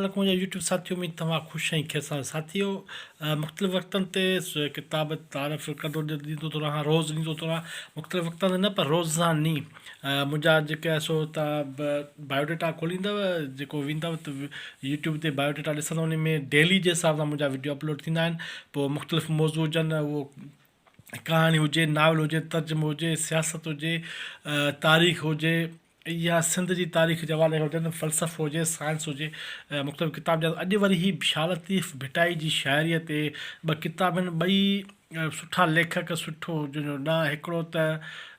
عليڪم منهنجا يوٽيوب ساٿيو اميد توهان خوش ۽ خير سان ساٿيو مختلف وقتن تي ڪتاب تعارف ڪندو ڏيندو ٿو رهان روز ڏيندو ٿو رهان مختلف وقتن تي نه پر روزاني منهنجا جيڪي آهي سو تان بايوڊيٽا کوليندو جيڪو ويندو ته يوٽيوب تي بايوڊيٽا ڏسندو ان ۾ ڊيلي جي حساب سان منهنجا وڊيو اپلوڊ ٿيندا آهن پوء مختلف موضوع هجن اهو ڪهاڻي هجي ناول هجي ترجمو هجي سياست هجي تاريخ هجي يا سنڌ جي تاريخ جي حوالي هجن، فلسفو هجي، سائنس هجي، مختلف ڪتاب ڏيان ٿو. اڄ وري هي شاهه لطيف ڀٽائي جي شاعريء تي ٻه ڪتاب آهن، ٻئي سٺا ليکڪ، سٺو جن جو نانء هڪڙو ته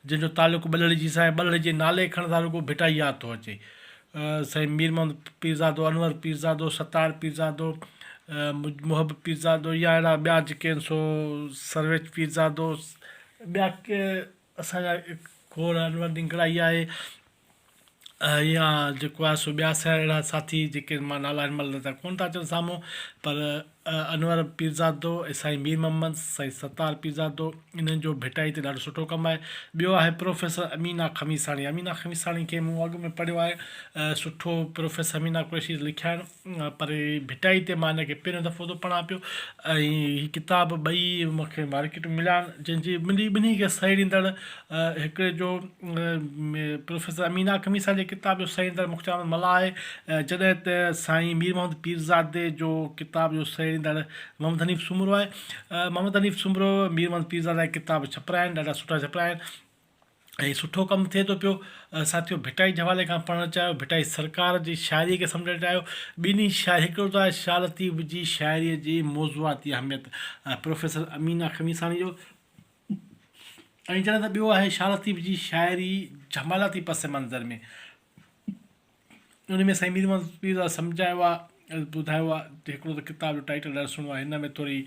جنهن جو تعلق ٻلهڙيجي سان آهي، ٻلهڙيجي نالي کڻ سان رڳو ڀٽائي ياد ٿو اچي. سائين مير محمد پيرزادو، انور پيرزادو، ستار پيرزادو، محب پيرزادو يا اهڙا ٻيا جيڪي آهن سو سرويچ پيرزادو ٻيا اسان جا کوڙ انور ننگڙائي آهي يا جيڪو آهي سو ٻيا اسان جا اهڙا ساٿي جيڪي مان نالا هن مهل ته ڪونه ٿا اچن سامهون پر انور پيرزادو ۽ سائين مير محمد سائين ستار پيرزادو انهن جو ڀٽائي تي ڏاڍو سٺو ڪم آهي ٻيو آهي پروفيسر امينا خميساڻي امينا خميساڻي کي مون اڳ ۾ پڙهيو آهي سٺو پروفيسر امينا قريشي لکيا آهن پر ڀٽائي تي مان هن کي پهريون دفعو ٿو پڙهان پيو ۽ هي ڪتاب ٻئي مون کي مارڪيٽ ۾ مليا آهن جنهن جي ٻنهي ٻنهي کي سهيڙيندڙ هڪڙي جو پروفيسر امينا خميسا جي ڪتاب جو سهيڙيندڙ مختيار احمد ملاح آهي جڏهن ته سائين مير محمد پيرزادي جو ڪتاب جو سهيڙيندڙ محمد حنيف سومرو آهي محمد حنيف سومرو مير محمد پيرزاده جا ڪتاب ڇپرايا آهن ڏاڍا سٺا ڇپرايا آهن ۽ سٺو ڪم ٿئي ٿو پيو. ساٿيو ڀٽائي جي حوالي کان پڙهڻ چاهيو، ڀٽائي سرڪار جي شاعريء کي سمجهڻ چاهيو، ٻنهي شاعر هڪڙو ته آهي شاهه لطيف جي شاعريء جي موضوعاتي اهميت پروفيسر امينه خميساڻي جو ۽ جڏهن ته ٻيو آهي شاهه لطيف جي شاعري جمالياتي پس منظر ۾. ان ۾ سائين مير محمد پيرزاده سمجهايو آ ۽ ٻڌايو آ ته هڪڙو ته ڪتاب جو ٽائيٽل ڏاڍو سهڻو آهي هن ۾ ٿوري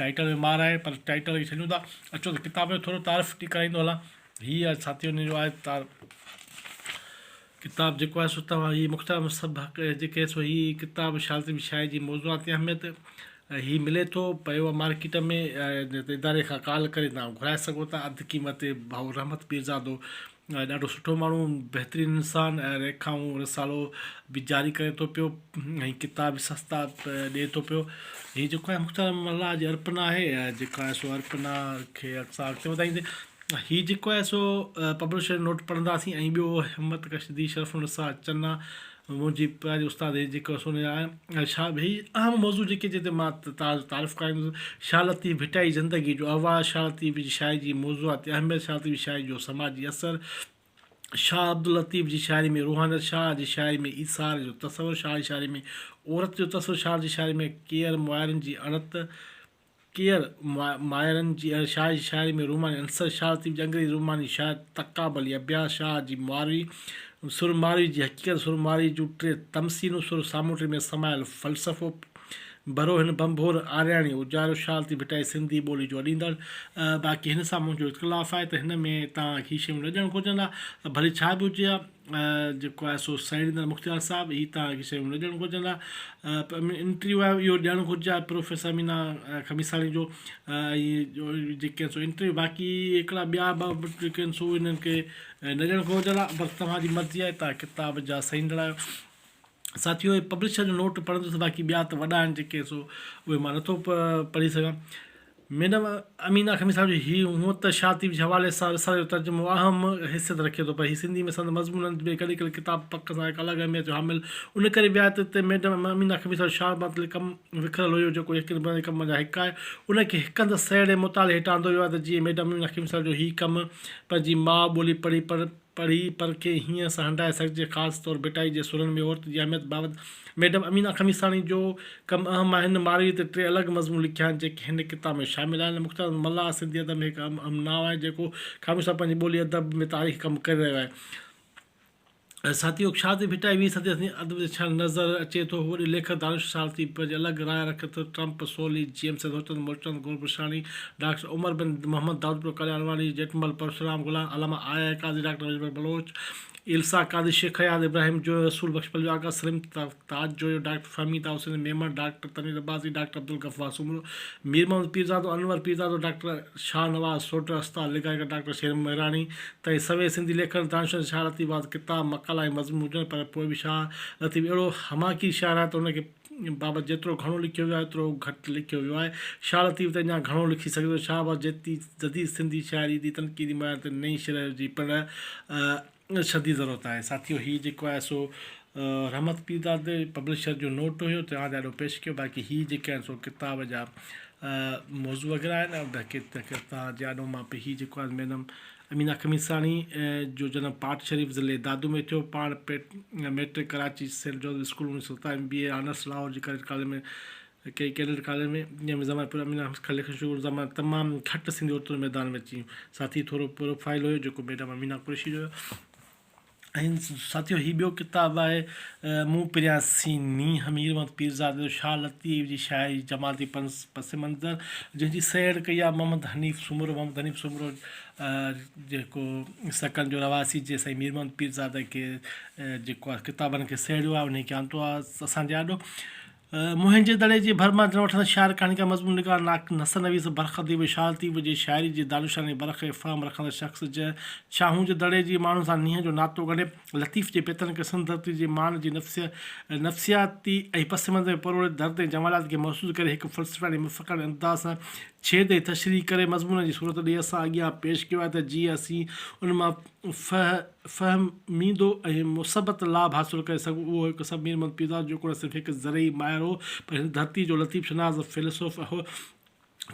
ٽائيٽل ۾ مار آهي پر ٽائيٽل کي ڇڏيون ٿا اچو ته ڪتاب جو ٿورو تعارف ڪرائيندو هلان هي آهي ساٿيو ان جو آهي تار ڪتاب جيڪو آهي سو توهان هي مختار سڀ حق جيڪي سو هي ڪتاب شاهه لطيف شاهه جي موضوعاتي اهميت هي ملي ٿو پيو آهي مارڪيٽ ۾ اداري کان ڪال ڪري توهان گهرائي سگهو ٿا اڌ قيمت تي ڀائو رحمت پيرزادو ڏاڍو سٺو ماڻهو بهترين انسان ۽ ريکائون رسالو به جاري ڪري ٿو پيو ۽ ڪتاب به سستا ڏئي ٿو پيو هي جيڪو آهي مختيار ملاح جي ارپنا آهي جيڪا آهي سو ارپنا کي اسان اڳتي وڌائيندي هي جيڪو آهي سو پبلشر نوٽ پڙهنداسين ۽ ٻيو همت ڪشدي شرف النساء چنا منهنجي پياري استاد هي جيڪو سو آهي شاھ هي اهم موضوع جيڪي جتي مان تعارف ڪرائيندس شاھ لطيف ڀٽائي زندگي جو احوال شاھ لطيف جي شاعري جي موضوعاتي اهميت شاھ لطيف جي شاعري جو سماجي اثر شاھ عبداللطيف جي شاعري ۾ روحانيت شاھ جي شاعري ۾ ايثار جو تصور شاھ جي شاعري ۾ عورت جو تصور شاھ جي شاعري ۾ ڪير معائرن جي اڻت ڪير مائرن جي شاهه جي شاعري ۾ روماني عنصر، شاهه لطيف جي انگريزي روماني شاعر تقابلي اڀياس، شاهه جي ماروي، سر ماروي جي حقيقت، سر ماروي جون ٽي تمثيلون، سر سامونڊي ۾ سمايل فلسفو، ڀرو هن ڀنڀور آرياڻي اجاريو، شاهه لطيف ڀٽائي سنڌي ٻولي جو اڏيندڙ. باقي هن سان منهنجو اختلاف آهي ته هن ۾ توهان کي هي شيون نه ڏيڻ گهرجن ها، ڀلي ڇا به هجي ها. جيڪو آهي سو سهيڙيندڙ مختيار صاحب هي توهان کي شيون نه ڏيڻ گهرجن ها انٽرويو آهي اهو ڏيڻ گهرجي ها پروفيسر امينا خميساڻي جو ۽ جيڪي سو انٽرويو باقي هڪڙا ٻيا ٻه جيڪي آهن سو انهن کي نه ڏيڻ گهرجن ها بس توهان جي مرضي آهي توهان ڪتاب جا سهيڙيندڙ آهيو ساٿيو هي پبلشر جو نوٽ پڙهندس باقي ٻيا ته وڏا آهن جيڪي سو اهي مان نٿو پڙهي سگهان ميڊم امينه خميس صاحب جو هي هونء ته شاهه لطيف جي حوالي سان رسالي جو ترجمو اهم حيثيت رکي ٿو پر هي سنڌي ۾ سندس مضمونن ۾ لکيل ڪتاب پڪ سان هڪ الڳ اهميت جو حامل ان ڪري به آهي ته هتي ميڊم امينه خميس صاحب جو شاهه بابت لکيل ڪم وکريل هيو جيڪو يقين بنيادي ڪم منجهان هڪ آهي ان کي هڪ هنڌ سهيڙي مطالعي هيٺ آندو ويو آهي ته جيئن ميڊم امينه خميس صاحب جو هي ڪم پنهنجي ماء ٻولي پڙهي پر پڙهي پرکي هينئن سان هنڊائي سگهجي خاص طور ڀٽائي جي سرن ۾ عورت جي اهميت بابت ميڊم امينه خميساڻي جو ڪم اهم آهي. هن ماروي تي ٽي الڳ مضمون لکيا آهن جيڪي هن ڪتاب ۾ شامل آهن. مختيار احمد ملاح سنڌي ادب ۾ هڪ اهم نانء آهي جيڪو خاموشي سان پنهنجي ٻولي ادب ۾ تاريخي ڪم ڪري رهيو آهي. ساٿيو شاهه لطيف ڀٽائي ويهين صدي سنڌي ادب جي ڇهڻ نظر اچي ٿو. هو وڏي ليکڪ دانشور شاهه لطيف پنهنجي الڳ راء رکي ٿو. ٽرمپ، سولي، جي ايم سيد، هوچند مولچند گربخشاڻي، ڊاڪٽر عمر بن محمد دائودپور ڪلياڻواڻي، ڄيٺمل پرسرام، غلام علامه آء آء قاضي، ڊاڪٽر رجب بلوچ، ايلسا قاضي، شيخ اياز، ابراهيم جويو، رسول Bakhsh Palijo, Agha Saleem, Taj Joyo, doctor Fahmida Hussain Memon, doctor Tanveer Abbasi, doctor Abdul Ghaffar Soomro, Mir Muhammad Pirzado, Anwar Pirzado, doctor Shahnawaz Sodhar, استاد لغاري ڊاڪٽر شير مهراڻي تائين سوين سنڌي ليکڪن، دانشورن شاهه لطيف بابت ڪتاب، مقالا ۽ مضمون هجن پر پوء به شاهه لطيف اهڙو هماڪي شاعر آهي ته ان کي بابت جيترو گهڻو لکيو ويو آهي اوترو گهٽ لکيو ويو آهي. شاهه لطيف تي اڃا گهڻو لکي سگهجي ٿو. شاهه بابت جديد سنڌي شاعري جي تنقيدي معيار تي نئين شرح جي پڻ شديد ضرورت آهي. ساٿيو هي جيڪو آهي سو رحمت پيرزادي پبلشر جو نوٽ هيو توهان جي آڏو پيش ڪيو باقي هي جيڪي آهن سو ڪتاب جا موضوع وغيره آهن باقي توهان جي آڏو مان هي جيڪو آهي ميڊم امينه خميساڻي جو جنم پاٽ شريف ضلعي دادو ۾ ٿيو. پاڻ matric Karachi saint Joseph school 1997 ۾ B A honours Lahore جي ڪيڊٽ ڪاليج ۾ ڪئي. ڪيڊٽ ڪاليج ۾ جنهن ۾ زماني پوري امينه کان لکڻ شروع ڪيو. زماني تمام گهٽ سنڌي عورتون ميدان ۾ اچي ويون. ساٿي ٿورو پروفائيل هيو جيڪو ميڊم امينه قريشي جو هيو. ۽ ساٿيو هي ٻيو ڪتاب آهي مون پريان سين نينهن مير محمد پيرزادي جو شاهه لطيف جي شاعري جي جمالي پس منظر جنهن جي سهيڙ ڪئي آهي محمد حنيف سومرو محمد حنيف سومرو جيڪو سڪن جو رهواسي جي سائين مير محمد پيرزادي کي جيڪو آهي ڪتابن کي سهيڙيو آهي انهي کي آندو آهي اسان جي آڏو موهن جي دڙي جي ڀر مان جنم وٺندڙ شاعر، ڪهاڻيڪار، مضمون نگار، نثر نويس، برک اديب ۽ شاهه لطيف جي شاعري جي دانشورانه برک ۽ فهم رکندڙ شخص جنهن شاهون جي دڙي جي ماڻهن سان نينهن جو ناتو ڳنڍي لطيف جي بيتن کي سنڌ ڌرتي جي مان جي نفسياتي ۽ پس منظر ۾ پروڙي درد ۽ جماليات کي محسوس ڪري هڪ فلسفياڻي مفڪراڻي انداز سان ڇيد ۽ تشريح ڪري مضمونن جي صورت ڏئي اسان اڳيان پيش ڪيو آهي ته جيئن اسين ان مان فهميدو ۽ مثبت لاڀ حاصل ڪري سگهون. اهو هڪ سڀ مير محمد پيرزادو جيڪو نه صرف هڪ زرعي ماهر هو پر هن ڌرتيء جو لطيف شناس فيلسوف هو.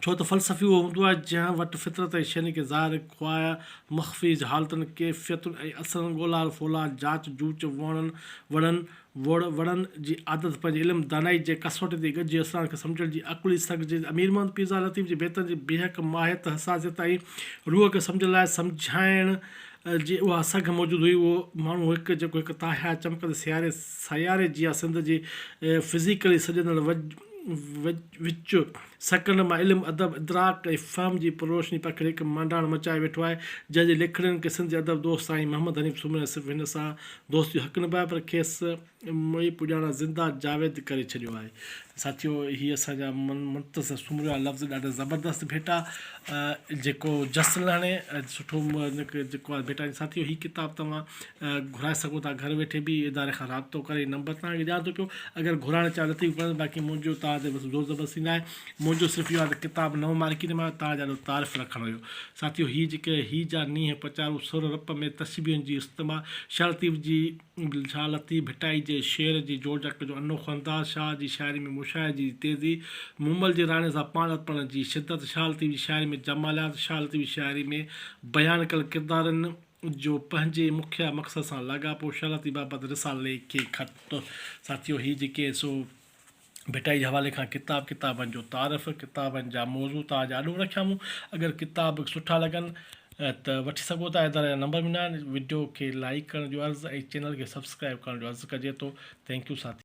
ڇو ته فلسفي اهو هوندو آهي جنهن وٽ فطرت ۽ شين کي ظاهر خواهه مخفي حالتن، ڪيفيتن ۽ اثرن ڳولها ڦولها، جاچ جوچ، ووڻن وڙن، ووڙ وڙن جي عادت پنهنجي علم دانائي جي ڪسوٽي تي ڳجهي اسرار کي سمجهڻ جي عقلي سگهه جي امير محمد پيرزاده لطيف جي بيتن جي بيهڪ، ماهيت، حساسيت ۽ روح کي سمجهڻ لاء سمجهائڻ جي اها سگهه موجود هئي. اهو ماڻهو هڪ جيڪو هڪ تاحيات چمڪندي سياري سياري جيان سنڌ جي فزيڪلي سجندڙ وچ سڪنڊ مان علم، ادب، ادراڪ ۽ فهم جي پرروشني پکيڙي هڪ مانڊاڻ مچائي ويٺو آهي، جنهن جي لکڻين کي سنڌ جي ادب دوست سائين محمد حنيف سومري نه صرف هن سان دوستي جو حق نڀايو پر کيس موئي پڄاڻان زنده جاويد ڪري ڇڏيو آهي. ساٿيو هي اسان جا منتصر سومرو جا لفظ ڏاڍا زبردست ڀيٽا جيڪو جس لهڻي سٺو جيڪو آهي ڀيٽا ساٿيو هي ڪتاب توهان گهرائي سگهو ٿا گهر ويٺي به اداري کان رابطو ڪري نمبر توهان کي ڏيان ٿو پيو اگر گهرائڻ چاهيو ته ٿي باقي منهنجو توهان تي بس زور زبردستي ناهي منهنجو صرف اهو آهي ته ڪتاب نئون مارڪيٽ ۾ آيو توهان جي آڏو تعارف رکڻ هيو ساٿيو هي جيڪي هي جا نينهن پچارون سر رپ ۾ تشبيهن جي استعمال شاهه لطيف جي شاهه لطيف ڀٽائي جي شعر جي جوڙجڪ جو انوکو انداز، شاهه جي شاعري ۾ مشاهدي جي تيزي، مومل جي راڻي سان پاڻ ارپڻ جي شدت، شاهه لطيف جي شاعري ۾ جماليات، شاهه لطيف جي شاعري ۾ بيان ڪيل ڪردارن جو پنهنجي مکيه مقصد سان لاڳاپو، شاهه لطيف بابت رسالي کي خط. ساٿيو هي جيڪي سو ڀٽائي جي حوالي کان ڪتاب، ڪتابن جو تعارف، ڪتابن جا موضوع توهان جي آڏو رکيا مون. اگر ڪتاب سٺا لڳن ته وٺي سگهو ٿا. اداري جا نمبر به ڏنا آهن. وڊيو کي لائيڪ ڪرڻ جو عرض ۽ چينل کي سبسڪرائيب ڪرڻ جو عرض ڪجي ٿو. Thank you ساٿي.